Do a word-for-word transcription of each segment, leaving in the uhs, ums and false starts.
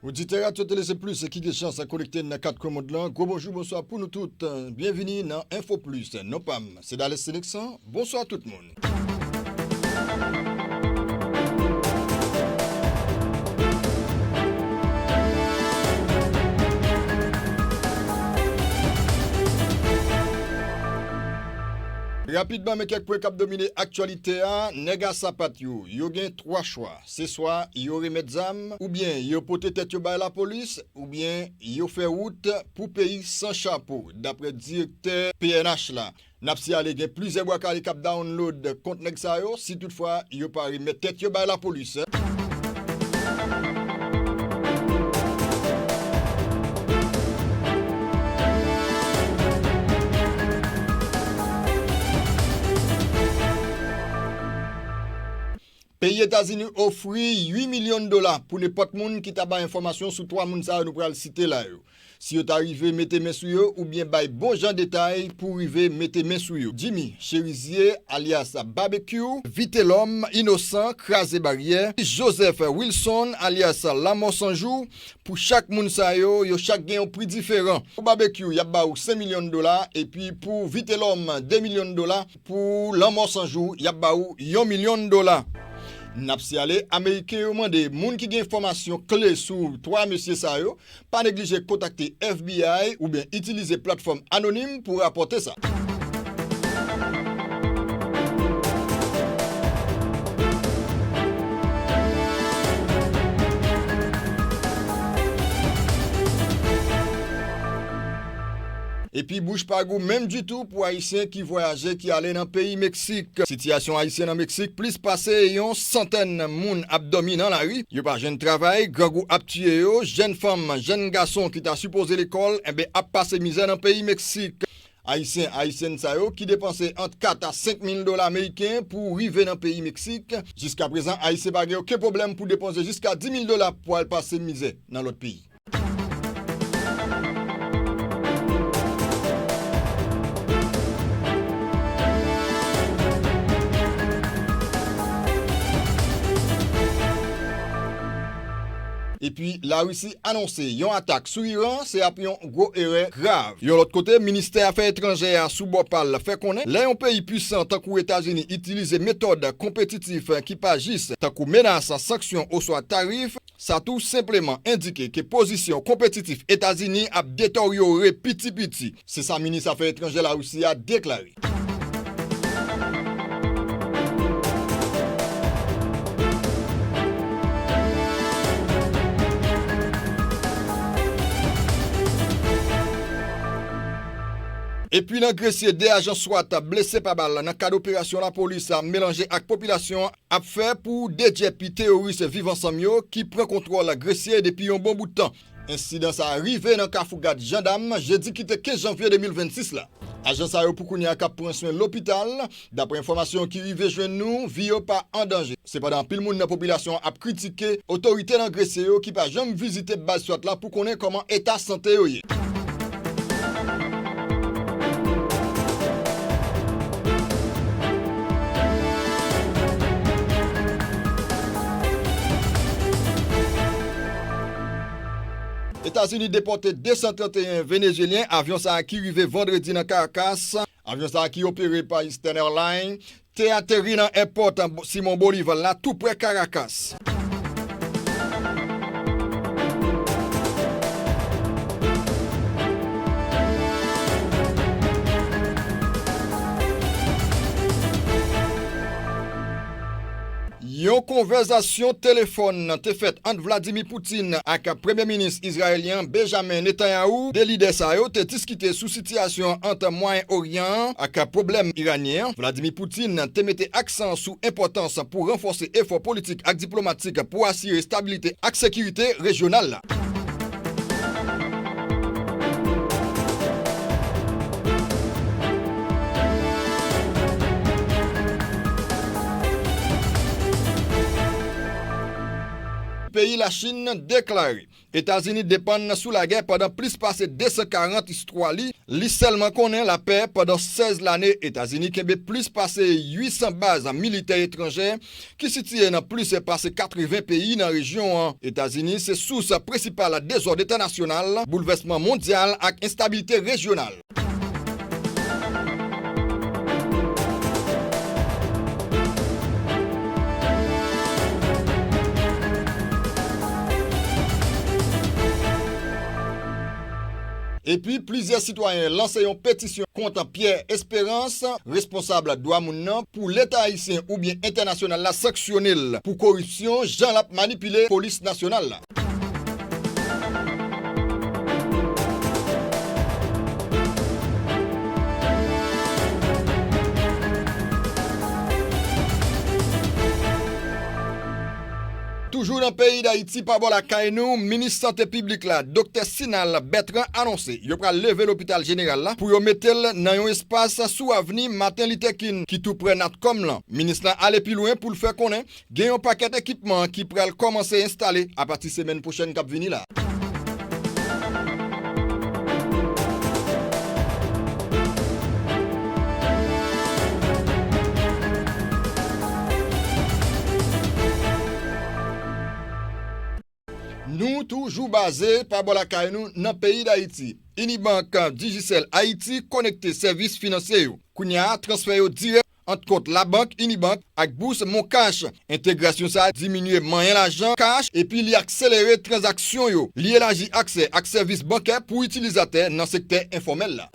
Oditè Radyo Tele Sen Plis ki gen chans konekte nan kat kwen mond lan, gwo bonjou, bonswa pou nou tout. Byenvini nan Enfo Plis. Non pa m, se Dales Seneksan. Bonswa tout moun. Rapidman, men kèk pwen k ap domine aktyalite a. Nèg a sapat yo, yo gen twa chwa. Se swa yo remèt zam, oubyen yo pote tèt yo bay lapolis, oubyen yo fè wout pou peyi san chapo, daprè direktè P N H la. N ap siyale gen plizyè bwa kale k ap download kont nèg sa yo, si toutfwa yo pa remèt tèt yo bay lapolis. Peyi Etazini ofri uit milyon dola pou nenpòt moun ki ta bay enfòmasyon sou twa moun sa yo nou pral site la yo. Si yo ta rive mete men sou yo oubyen bay bon jan detay pou rive mete men sou yo. Jimmy Cherizier, alyas Babekyou, Vitelòm, Inosan, Kraze Baryè, Joseph Wilson, alyas Lanmò San Jou, pou chak moun sa yo, yo chak gen yon pri diferan. Pou Babekyou, y ap ba ou senk milyon dola, epi pou Vitelòm, de milyon dola, pou Lanmò San Jou, y ap ba ou yon milyon dola. N ap siyale, Ameriken yo mande moun ki gen enfòmasyon kle sou twa mesye sa yo, pa neglije kontakte F B I oubyen itilize platfòm anonim pou rapòte sa. Epi bouch pa gou menm ditou pou Ayisyen ki vwayaje, ki ale nan peyi Meksik. Sitiyasyon Ayisyen nan Meksik, plis pase yon santèn moun ap dòmi nan lari. Yo pa jwenn travay, grangou ap tiye yo, jèn fanm, jèn gason ki ta sipoze lekòl, enben ap pase mizè nan peyi Meksik. Ayisyen, Ayisyèn sa yo ki depanse ant kat a senk mil dola ameriken pou rive nan peyi Meksik. Jiskaprezan, Ayisyen pa gen okenn pwoblèm pou depanse jiska dis mil dola pou al pase mizè nan lòt peyi. Epi Larisi anonse yon atak sou Iran se ap yon gwo erè grav. Yon lòt kote, ministè afè etranjè a sou bò pa l fè konnen lè yon peyi pwisan tankou Etazini itilize metòd konpetitif ki pa jis, tankou menas, sanksyon oswa tarif, sa tou senpleman endike ke pozisyon konpetitif Etazini ap deteryore piti piti. Se sa minis afè etranjè Larisi a deklare. Epi nan Gresye, de ajan swat blese pa bal nan kad operasyon lapolis melanje ak popilasyon ap fè pou dedjèpi teyoris Viv Ansanm yo ki pran kontwòl Gresye depi yon bon bout tan. Ensidan sa a rive nan Kafou Gad Jandam, jedi ki te kenz janvye de mil vennsis la. Ajan sa yo pou kounye a k ap pran swen lopital. Daprè enfòmasyon ki rive jwenn nou, vi yo pa an danje. Sepandan, anpil moun nan popilasyon an ap kritike otorite nan Gresye yo ki pa janm vizite baz swat la pou konnen kòman eta sante yo ye. Etazini depòte de san trannteyen Venezyelyen. Avyon sa a ki rive vandredi nan Caracas. Avyon sa a ki opere pa Eastern Airlines te ateri nan èpòt Simon Bolivar la, tou prè Caracas. Yon konvèsasyon telefòn te fèt ant Vladimir Putin ak Premye Minis izrayelyen an Benjamin Netanyahu. De lidè sa yo te diskite sou sitiyasyon ant Mwayen Oryan an ak pwoblèm iranyen an. Vladimir Putin te mete aksan sou enpòtans pou ranfòse efò politik ak diplomatik pou asire estabilite ak sekirite rejyonal la. peyi Lachin deklare Etazini depann sou lagè pandan plis pase de san karant istwa li, li sèlman konnen lapè pandan sèz lane. Etazini kenbe plis pase uit san baz militè etranjè ki sitiye nan plis pase katreven peyi nan rejyon an. Etazini se sous prensipal dezòd entènasyonal, boulvèsman mondyal ak enstabilite rejyonal. Epi, plizyè sitwayen lanse yon petisyon kont Pierre Espérance, responsab dwa moun nan, pou Leta ayisyen oubyen entènasyonal la sanksyone l pou koripsyon, jan l ap manipile polis nasyonal la. Toujou nan peyi Dayiti, pa bò lakay nou, minis sante piblik la, Doktè Sinal Bertrand, anonse yo pral leve lopital jeneral la pou yo mete l nan yon espas sou avni Martin Luther King ki tou prè Natcom lan. Minis la ale pi lwen pou l fè konnen gen yon pakèt ekipman ki pral kòmanse enstale apati semèn pwochèn k ap vini la. Nou toujou baze pa bò lakay nou nan peyi Dayiti. Unibank Digicel Haïti konekte sèvis finansye yo. Kounye a, transfè yo dirèk ant kont labank Unibank ak bous MonCash. Entegrasyon sa a diminye manyen lajan kach epi li akselere tranzaksyon yo. Li elaji aksè ak sèvis bankè pou itilizatè nan sektè enfòmèl la.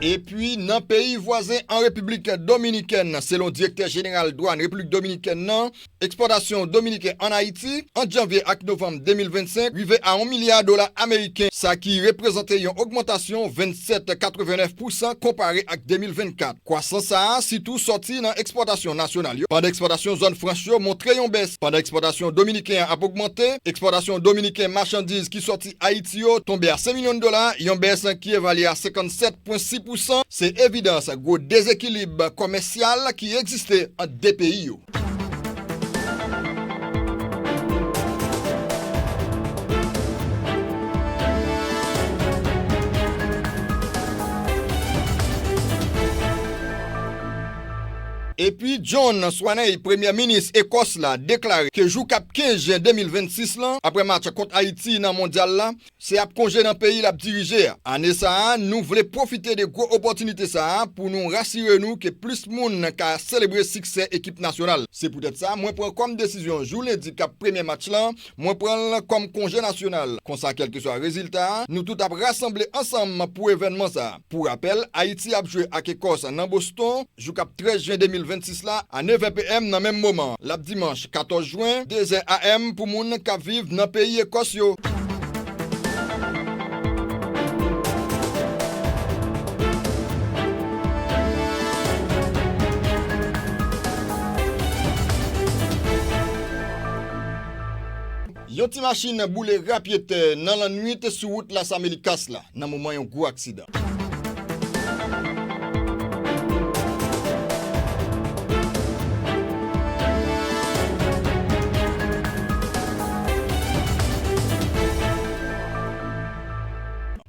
Epi, nan peyi vwazen an, Repiblik Dominikèn, selon direktè jeneral dwàn Repiblik Dominikèn nan, ekspòtasyon dominiken ann Ayiti ant janvye ak novanm de mil vennsenk rive a yon milya dola ameriken, sa ki reprezante yon ogmantasyon vennsèt katrevennèf pousan konpare ak de mil vennkat. Kwasans sa a sitou sòti nan ekspòtasyon nasyonal yo, pandan ekspòtasyon zòn franch yo montre yon bès. Pandan ekspòtasyon dominiken an ap ogmante, ekspòtasyon dominiken machandiz ki sòti Ayiti yo tonbe a senk milyon dola, yon bès ki evalye a senkannsèt pwen sis pousan. Se evidans gwo dezekilib kòmèsyal ki egziste ant de peyi yo. Epi, John Swaney, premye minis Ekòs la, deklare ke jou k ap kenz jen de mil vennsis lan, apre match kont Ayiti nan mondyal la, se ap konje nan peyi l ap dirije a. Ane sa a, nou vle pwofite de gwo opòtinite sa a pou nou rasire nou ke plis moun ka selebre siksè ekip nasyonal. Se poutèt sa, mwen pran kòm desizyon jou lendi k ap premye match lan, mwen pran l kòm konje nasyonal. Konsa, kèlkeswa rezilta a, nou tout ap rasanble ansanm pou evènman sa a. Pou rapèl, Ayiti ap jwe ak Ekòs nan Boston, jou k ap trèz jen de mil vennsis la, a nevè p m nan menm moman. L ap dimanch katòz jen, dezè a m pou moun k ap viv nan peyi Ekòs yo. Yon ti machin boule rapyetè nan lannwit sou wout Las Américas la, nan moman yon gwo aksidan.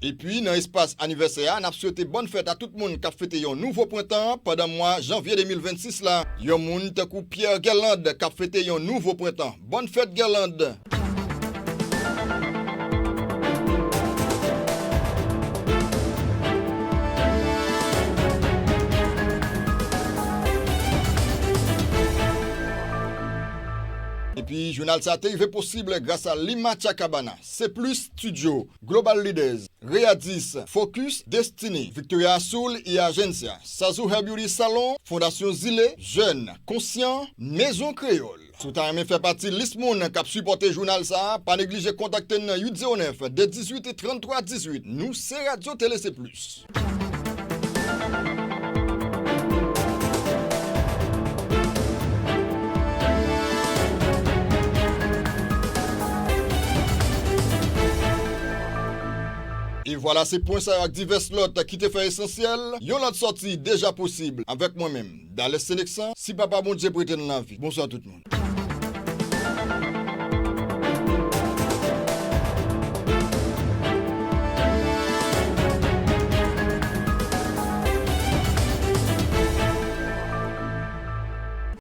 Epi, nan espas anivèsè a, n ap swete bòn fèt a tout moun k ap fete yon nouvo prentan pandan mwa janvye de mil vennsis la. Yon moun tankou Pierre Guerlande k ap fete yon nouvo prentan. Bòn fèt, Guerlande! Epi, jounal sa a te rive posib gras a Lima Chacabana, Seplis Studio, Global Leaders, Readis, Focus, Destiny, Victoria Azul y Agencia, Sazu Hair Beauty Salon, Fondasyon Zile, Jèn, Konsyan, Mezon Kreyòl. Si w ta renmen fè pati lis moun k ap sipòte jounal sa a, pa neglije kontakte n nan uit zewo nèf, de dizuit, tranntwa dizuit. Nou se Radyo Tele Seplis. E vwala, se pwen sa yo ak divès lòt ki te fè Esansyèl yon lòt sòti deja posib avèk mwen menm, Dales Seneksan, si Papa Bondye prete n lavi. Bonswa tout moun.